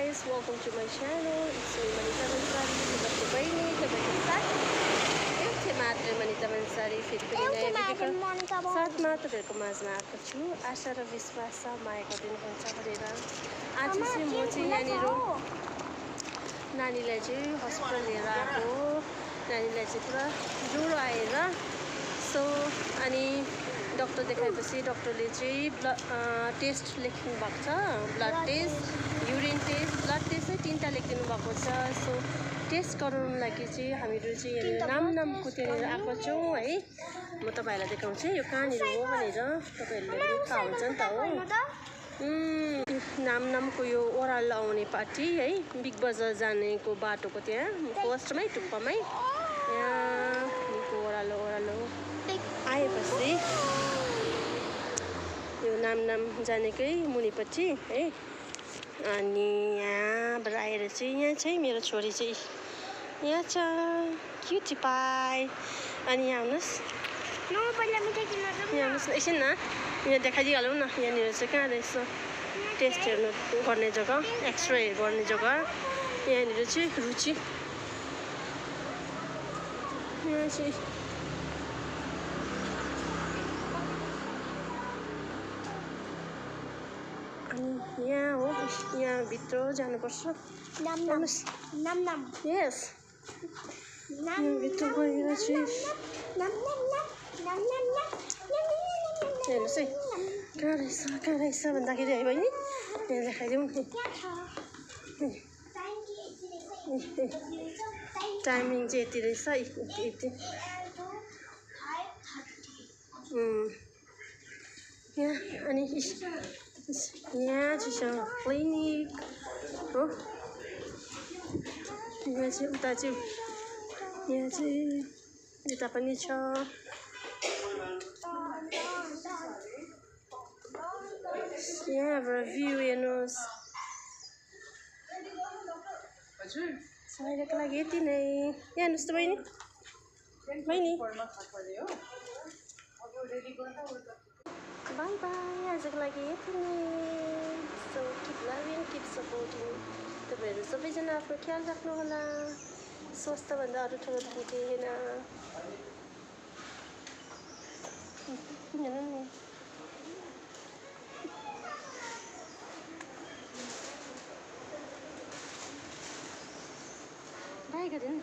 guys, welcome to my channel. It's me Manita Mansari. Tapos ba ini? Tapos sa एउटा मात्र मनिता भन्सारी फेरि पनि नयाँ भिडियोको साथमा तपाईँहरूको माझमा आएको छु। आशा र विश्वास छ माया गरिदिनुहुन्छ भनेर। आज चाहिँ म चाहिँ यहाँनिर नानीलाई चाहिँ हस्पिटल लिएर आएको। नानीलाई चाहिँ पुरा ज्वरो आएर सो अनि डक्टर देखाएपछि डक्टरले चाहिँ टेस्ट लेखिदिनु भएको छ। Blood test, urine test, blood test चाहिँ 3टा लेखिदिनु भएको छ। सो टेस्ट गराउनु लागि चाहिँ हामीहरू चाहिँ यहाँनिर नामको त्यहाँनिर आएको छौँ है। म तपाईँहरूलाई देखाउँछु यो कहाँनिर हो भनेर, तपाईँहरूले पनि थाहा हुन्छ नि त हो। नामको यो ओह्रालो आउने पार्टी है, बिग बजार जानेको बाटोको त्यहाँ फर्स्टमै टुप्पामै यहाँ ओह्रालो आएपछि यो नाम जानेकै मुनिपट्टि है। अनि यहाँबाट आएर चाहिँ यहाँ चाहिँ मेरो छोरी चाहिँ यहाँ छ, क्युटी पाई। अनि यहाँ आउनुहोस्, यहाँ आउनुहोस् न एकछिन न, यहाँ देखाइदिइहालौँ न। यहाँनिर चाहिँ कहाँ रहेछ टेस्ट हेर्नु गर्ने जग्गा, एक्सरे गर्ने जग्गा। यहाँनिर चाहिँ रुचि, यहाँ चाहिँ अनि यहाँ हो, यहाँ भित्र जानुपर्छ। यस, भित्र गएर चाहिँ हेर्नुहोस् है कहाँ रहेछ भन्दाखेरि है बहिनी, यहाँ देखाइदिउँ नि। टाइमिङ चाहिँ यति रहेछ, यति यहाँ। अनि यहाँ चाहिँ छ क्लिनिक हो। यहाँ चाहिँ उता चाहिँ यहाँ चाहिँ यता पनि छ। यहाँबाट भ्यू हेर्नुहोस्। अहिलेको लागि यति नै। यहाँ हेर्नुहोस् त बहिनी, बाई बाई, आजको लागि यति नै। So keep loving, keep supporting. तपाईँहरू सबैजना आफ्नो ख्याल राख्नु होला। स्वास्थ्यभन्दा अरू ठुलो धन केही होइन। हेर्नु नि, बाई गरिदिनु।